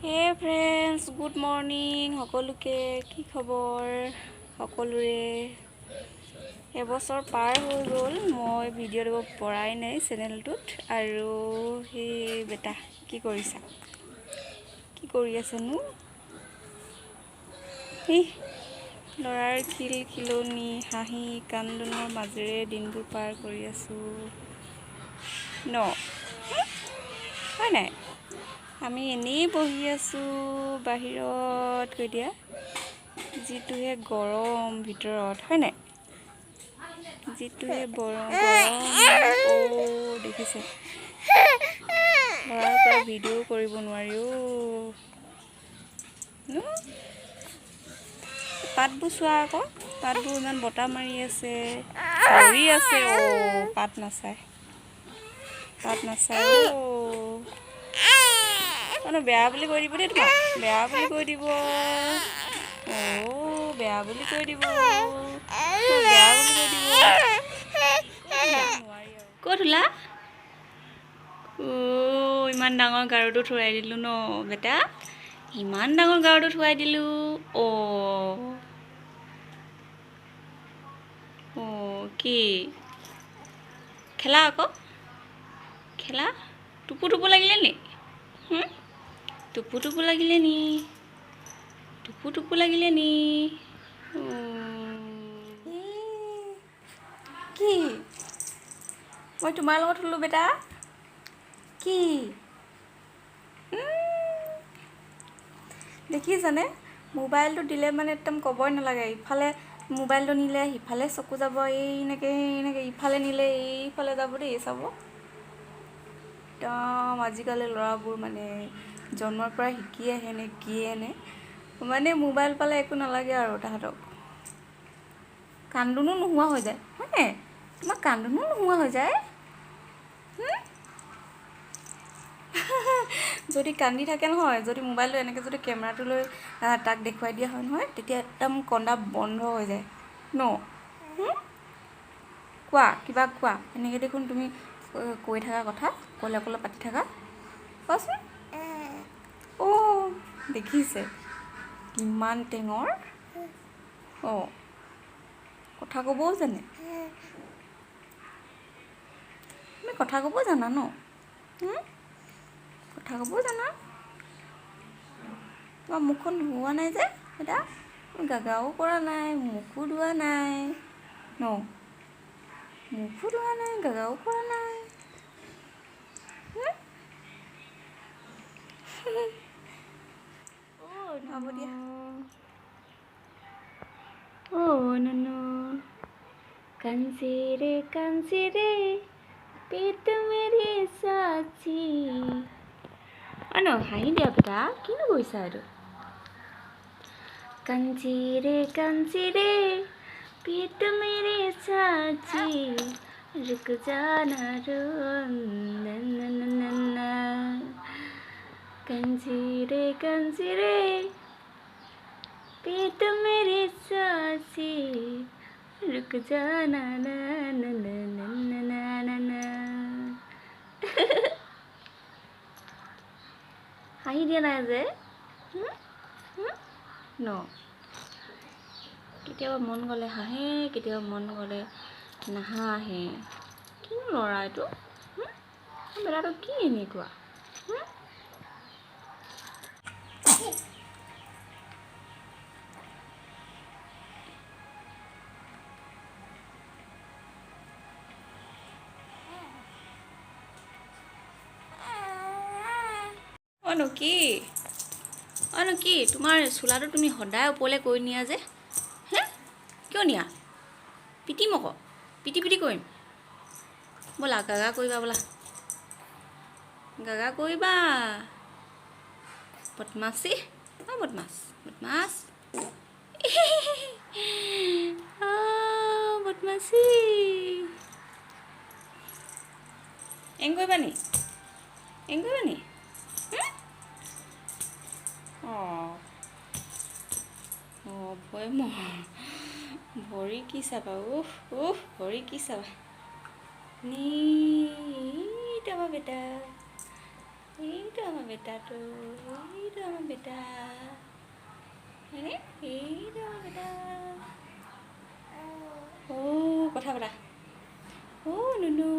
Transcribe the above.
হে friends, good morning সকলোকে। কি খবৰ সকলোৰে? এবছৰ পাৰ হৈ গ'ল, মই ভিডিঅ' দিব পৰাই নাই চেনেলটোত। আৰু সেই বেটা, কি কৰিছা? কি কৰি আছেনো? ই ল'ৰাৰ খিল খিলনি, হাঁহি কান্দোনৰ মাজেৰে দিনবোৰ পাৰ কৰি আছোঁ ন, হয় নাই? আমি এনেই বহি আছোঁ বাহিৰত কৈ দিয়া, যিটোহে গৰম ভিতৰত, হয় নাই? যিটোহে গৰম। অ' দেখিছে, ল'ৰাৰ পৰা ভিডিঅ' কৰিব নোৱাৰি। অ' পাতবোৰ চোৱা আকৌ, পাতবোৰ ইমান বতাহ মাৰি আছে, লৰি আছে। অ' পাত নাচায়, পাত নাচায়। অ' বেয়া বুলি কৈ দিব দেই তোমাক, বেয়া বুলি কৈ দিব। অ' বেয়া বুলি কৈ দিব, বেয়া বুলি কৈ দিব। ক'ত ওলা? অ' ইমান ডাঙৰ গাৰুটো থুৱাই দিলোঁ ন বেটা, ইমান ডাঙৰ গাৰুটো থুৱাই দিলোঁ। অ' অ' কি খেলা আকৌ, খেলা? টোপো টোপো লাগিলে নি? টোপো টোপো লাগিলে নি? টোপো টোপো লাগিলে নি? কি মই তোমাৰ লগত শুলোঁ বেটা? কি দেখিছানে? মোবাইলটো দিলে মানে একদম ক'বই নালাগে, ইফালে মোবাইলটো নিলে সিফালে চকু যাব, এই এনেকৈ এনেকৈ ইফালে নিলে এইফালে যাব দেই, চাব। একদম আজিকালি ল'ৰাবোৰ মানে জন্মৰ পৰা শিকি আহে নে কিয়ে নে, মানে মোবাইল পালে একো নালাগে আৰু তাহাঁতক। কান্দোনো নোহোৱা হৈ যায়, হয়নে? তোমাৰ কান্দোনো নোহোৱা হৈ যায়। যদি কান্দি থাকে নহয়, যদি মোবাইলটো এনেকৈ যদি কেমেৰাটো লৈ তাক দেখুৱাই দিয়া হয় নহয়, তেতিয়া একদম কন্দা বন্ধ হৈ যায় ন। কোৱা, কিবা কোৱা। এনেকৈ দেখোন তুমি কৈ থকা কথা, অকলে অকলে পাতি থাকা, কোৱাচোন। অ' দেখিছে কিমান টেঙৰ। অঁ কথা ক'বও জানে। তুমি কথা ক'ব জানা ন? কথা ক'বও জানা? তোমাৰ মুখখন ধোৱা নাই যে বেটা, গাগাও কৰা নাই, মুখো ধোৱা নাই ন? মুখো ধোৱা নাই, গাগাও কৰা নাই। হ'ব দিয়া। অ' নুনু, কাঞ্চি ৰে কাঞ্চি ৰে পেট মেৰে সাচি। অ' ন, হাঁহি দিয়া বেটা, কিনো কৰিছা এইটো? কাঞ্চি ৰে কাঞ্চি ৰে পেট মেৰে সাচি, ৰুক জানা ৰো না। কাঞ্চি ৰে কাঞ্চি ৰে পেট মেৰে সাচি, ৰুক জানা না না না না না না। হাঁহি দিয়া নাই যে ন? কেতিয়াবা মন গ'লে হাঁহে, কেতিয়াবা মন গ'লে নাহাঁহে। কিনো ল'ৰা এইটো, বেটাটো কি এনেকুৱা? অনো কি, অনো কি, তোমাৰ চোলাটো তুমি সদায় ওপৰলৈ কৰি নিয়া যে, হে কিয় নিয়া? পিটিম আকৌ, পিটি পিটি কৰিম। ব'লা গাগা কৰিবা, ব'লা গাগা কৰিবা। বদমাচি, অ' বদমাছ, বদমাছ, বদমাচি। এং কৰিবা নি? এং কৰিবা নি? অঁ অঁ ভয় মোৰ ভৰি কি চাবা? উফ উফ, ভৰি কি চাবা? নি যাবা বেটা। এইটো আমাৰ বেটাটো, এইটো আমাৰ বেটা, হয়নে? এইটো আমাৰ বেটা। অ' কথা পাতা। অ' নুনু।